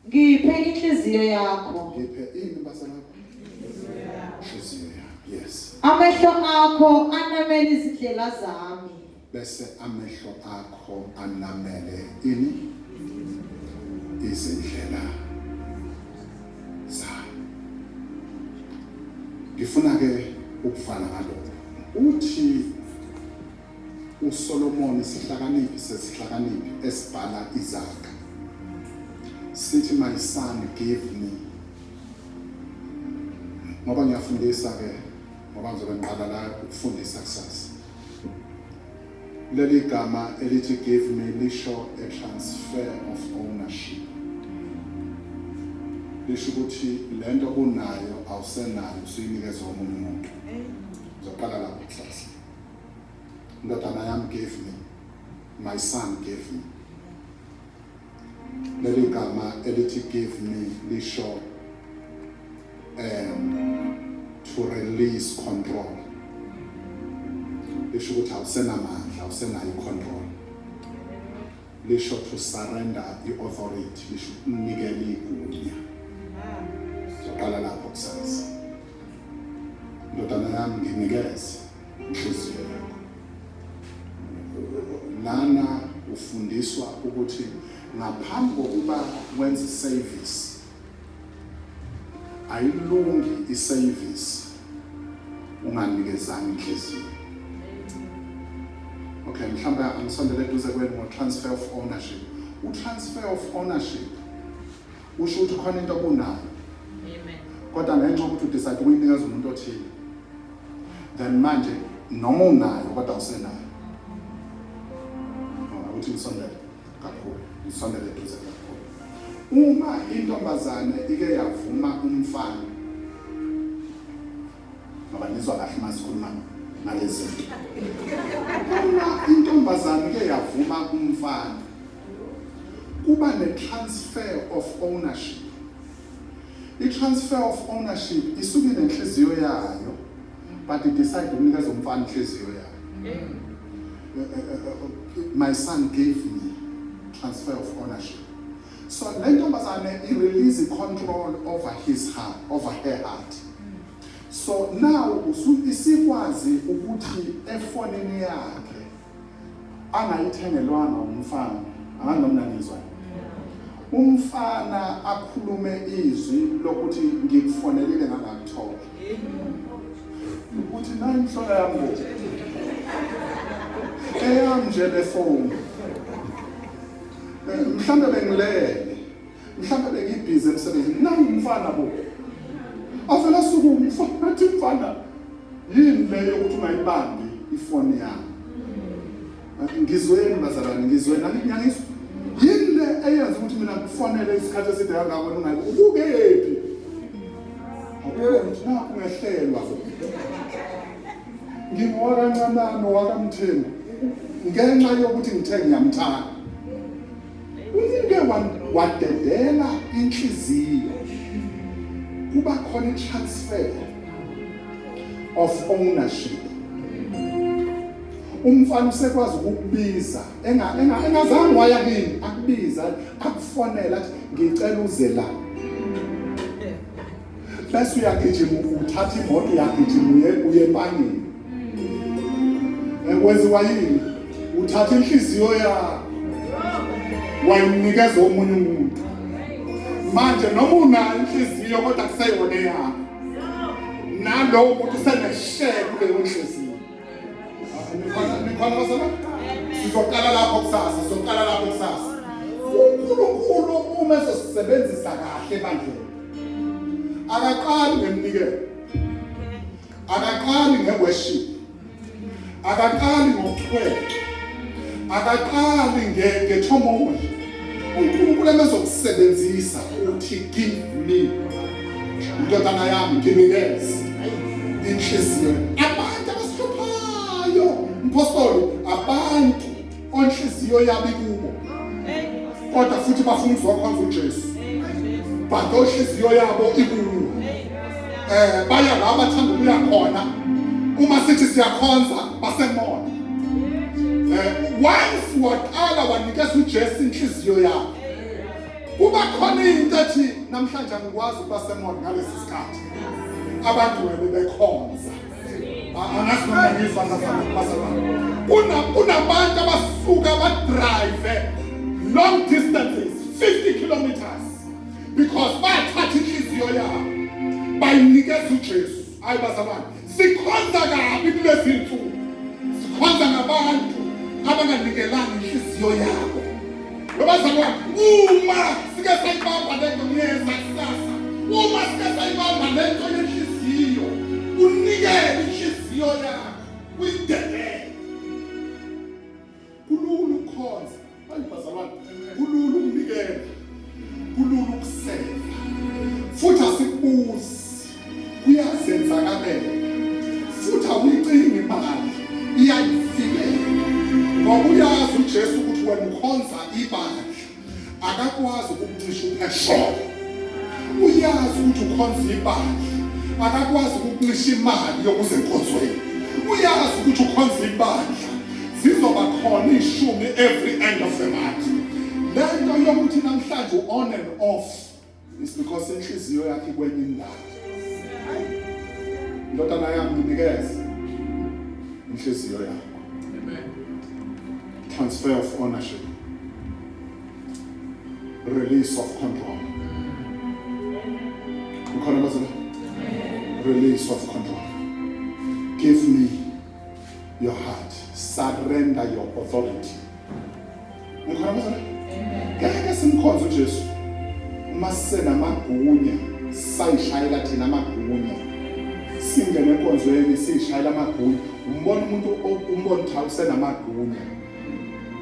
Ngiphe inhliziyo yakho. Ngiphe ini, bazalwane? Inhliziyo yami. Yes. Amehlo akho anamele izindlela zami. Bese amehlo akho anamele ini? Izindlela zami. Ngifuna ke ukuvala ngalokho. Uthi uSolomon, isihlakaniphi sesihlakaniphi esibhala iZaga, sithi, "My son, give me." Ngoba ngiyafundisa ke, ngoba ngizobe ngiqala la ukufundisa kusasa, leli gama elithi "give me" lisho a transfer of ownership, lisho ukuthi lento unayo awusenayo, usuyinikeza omunye umuntu. Ngizoqala lapho kusasa. Ndodana yami, give me. My son, give me. Leli gama elithi "give me" lisho to release control, lisho ukuthi awusenamandla, awusenayo control, lisho to surrender i-authority, lisho ukunikela igunya. Soqala lapho kusasa. Ndodana yami, nginikeze inhliziyo yakho. Lana ufundiswa ukuthi ngaphambi kokuba wenze service, ayilungi iservice unganikezanga inhliziyo. Okay, mhlawumbe angisondele eduze kwenu ngo-transfer of ownership. U-transfer of ownership usho ukuthi khona into obunayo, kodwa ngenxa yokuthi udecide ukuyinikeza umuntu othile, then manje noma unayo kodwa awusenayo. Ukuthi ngisondele kakhulu, ngisondele eduze kakhulu. Uma intombazane ike yavuma umfana, ngoba nizwa kahle uma sikhuluma ngalezi zinto, uma intombazane ike yavuma umfana, kuba ne-transfer of ownership. I-transfer of ownership isuke inenhliziyo yayo, but decide ukunikeza umfana inhliziyo yayo. My son, gave me, transfer of ownership. So le ntombazane i-release control over his heart, over her heart. So now isikwazi ukuthi efonini yakhe angayithengelwanga umfana, angazi noma nizwa, umfana akhulume izwi lokuthi, "Ngikufonelile ngangakuthola." Ukuthi nayi imhlola yami bo, eyami nje le phone. Mhlambe bengilele, mhlambe bengibhizi emsebenzini, nangu umfana bo. Avela suku umfana athi, "Mfana, yini leyo ukuthi ungayibambi ifoni yami?" Ngizweni bazalwane, ngizweni, angithi ngiyangizwa. Yini le eyenza ukuthi mina ngikufonele isikhathi eside kangaka wena ungayi? Ubukephi? Awubona ukuthi nakho ungehlelwa. Ngingowakancanano wakaMthembu ngenxa yokuthi ngithe ngiyamthanda. Umuntu wadedela inhliziyo, kuba khona i-transfer of ownership. Umfana usekwazi ukukubiza engazange waya kini, akubiza, akufonela, athi, "Ngicela uze la." Bese uyagijima, uthatha imoto, uyagijima uye empangeni. Kwenziwa yini? Uthatha inhliziyo yakho wayinikeza omunye umuntu. Manje noma unayo inhliziyo, kodwa kuseyona eyakho, nalowo muntu useneshare kuleyo nhliziyo. Nikhona bazalwane? Sizoqala lapho kusasa, sizoqala lapho kusasa. UNkulunkulu uma ezosebenzisa kahle ebandleni, akaqali ngeminikelo, akaqali ngeworship, akaqali ngokuthweka, akaqali ngethomoli. UNkulunkulu emezokusebenzisa uthi, "Give me, ndodana yami, nginikeze inhliziyo." Abantu abasihluphayo, mpostoli, abantu onhliziyo yabo ikubo, kodwa futhi bafuna ukuzokhonza uJesu, but onhliziyo yabo ikuwo. Baya la bathanda ukuya khona. Uma sithi siyakhonza, basemona. Once waqala wanikeza uJesu inhliziyo yakhe. Kuba khona into ethi namhlanje angikwazi ukuba semall ngalesi sikhathi. Abantu wena bekhonza. Angazi noma ngizwa bazalwane. Kunabantu abasuka badrive long distances 50 kilometers because bathatha inhliziyo yabo bayinikeza uJesu. Hayi bazalwane, sikhonza kabi kulezi nsuku. Sikhonza ngabantu abanganikelanga inhliziyo yabo. Bazalwane, uma sike sayibamba lento ngiyeza kusasa. Uma sike sayibamba lento yenhliziyo, unikele inhliziyo yakho, uyidedele. Kulula ukukhonza. Hayi bazalwane, kulula ukunikela. Kulula ukuseva. Futhi asikubuzi. Kuyazenzakalela. Futhi awuyicingi imali, iyayifikela. Ngoba uyazi uJesu ukuthi wena ukhonza ibandla. Akakwazi ukukuncisha uphesholo. Uyazi ukuthi ukhonza ibandla. Akakwazi ukukuncisha imali yokuza enkonzweni. Uyazi ukuthi ukhonza ibandla. Zizoba khona ishumi every end of the month. Lento yokuthi namhlanje on and off is because inhliziyo yakhe kwenye indawo. Ndodana yami nginikeze inhliziyo yakho. Amen. Transfer of ownership. Release of control. Ukhona bazalwane? Release of control. Give me your heart. Surrender your authority. Ukhona bazalwane? Ngeke simkhonze uJesu uma sisenamagunya sayishayela thina amagunya singene enkonzweni siyishayela amagunya umbona umuntu umbona ukuthi awusenamagunya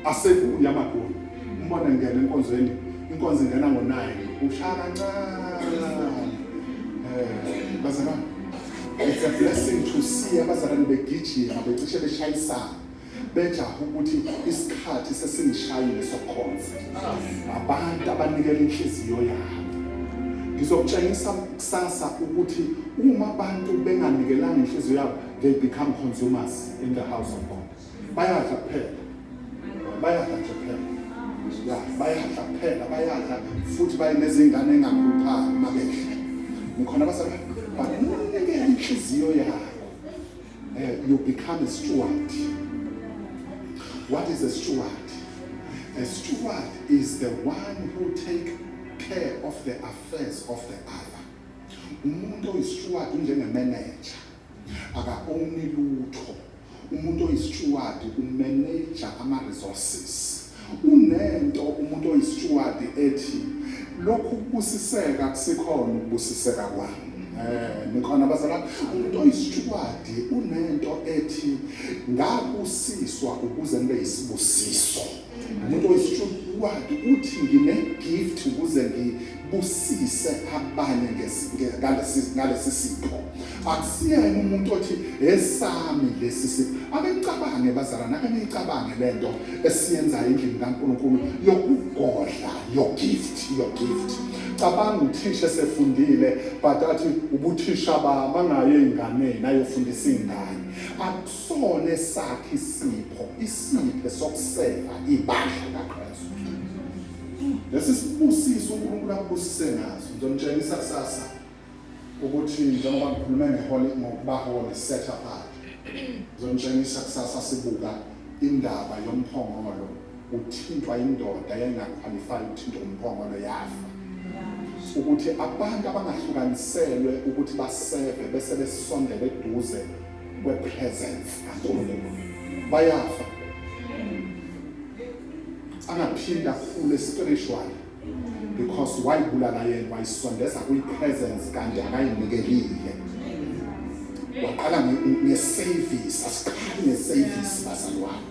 asekuye amagunya umbona ngene enkonzweni inkonzo ingena ngo-9 ushaya kancane eh bazalwane it's a blessing to see abazalwane begijima becishe beshayisana bejaha ukuthi isikhathi sesingishayile sokukhonza abantu abanikela inhliziyo yabo ngizokutshengisa kusasa ukuthi uma abantu benganikelanga inhliziyo yabo they become consumers in the house of God bayadla kuphela bayadla nje kuphela ya bayadla kuphela bayadla futhi bayinezingane engakhuluphali uma bedla ngikhona abazalwane but unikela inhliziyo yakho you become a steward. What is a steward? A steward is the one who take care of the affairs of the other. Umuntu oyi-steward unjengemanager, aka-owni lutho. Umuntu oyi-steward umanager ama-resources. Unento umuntu oyi-steward ethi lokhu kubusiseka kusikhona ukubusiseka kwami. Nikhona bazalwane? Umuntu oyi-steward unento ethi ngabusiswa ukuze ngibe yisibusiso. Umuntu oyi-steward uthi ngine-gift ukuze ngibusise abanye ngalesi sipho. Akusiyena umuntu othi esami lesi sipho. Ake nicabange bazalwane, ake niyicabange lento esiyenzayo endlini kaNkulunkulu yokugodla your gift, your gift. Cabanga uthisha esefundile but athi ubuthisha bami angaye ey'nganeni ayofundisa iy'ngane. Akusona esakhe isipho, isipho sokuseva ibandla kaKristu. Lesi sibusiso uNkulunkulu akubusise ngaso. Ngizonitshengisa kusasa ukuthi njengoba ngikhulume ngeholi ngokubaholi set apart. Ngizonitshengisa kusasa sibuka indaba yomphongolo uthintwa indoda yayingaqualify ukuthintwa umphongolo yafa. Ukuthi abantu abangahlukaniselwe ukuthi baseve bese besondela eduze kwepresence kaNkulunkulu bayafa. Angaphinda akhule spiritually because wayibulala yena wayisondeza kwi-presence kanti akayinikelile. Waqala nge-service, asiqali nge-service bazalwane.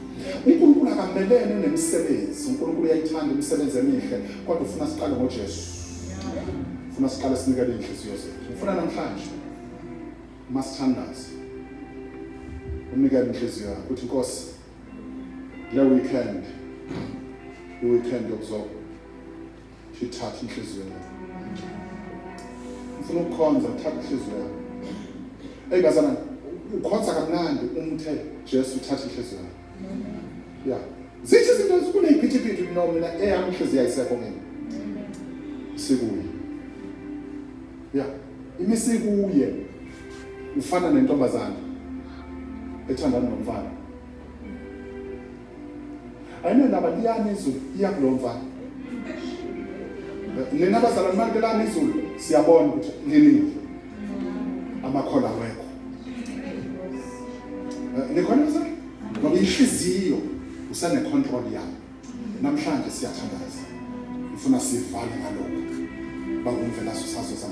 uNkulunkulu akamelene nemisebenzi. uNkulunkulu uyayithanda imisebenzi emihle kodwa ufuna siqale ngoJesu. Ufuna siqale sinikele inhliziyo zethu. Ufuna namhlanje uma sithandaza unikele inhliziyo yakho uthi Nkosi le weekend i-weekend yokuzothi thatha inhliziyo yakho. Ngifuna ukukhonza thatha inhliziyo yakho. Ey bazalwane ukhonza kamnandi uma uthe Jesu thatha inhliziyo yakho. Yeah. Zithi izinto kuneyiphithi no mina eyami inhliziyo ayisekho mina. Isikuye. Ya, imisikuye ufana nentombazana ethandana nomfana. Ayinendaba liyani izulu iya kulo mfana. Nina bazalwane manje lani izulu siyabona ukuthi linile. Amakhola awekho. Nikhona bazalwane? Ngoba inhliziyo usane control yayo. Namhlanje siyathandaza. Ngifuna sivale ngalokho. Bakumvela usazoza.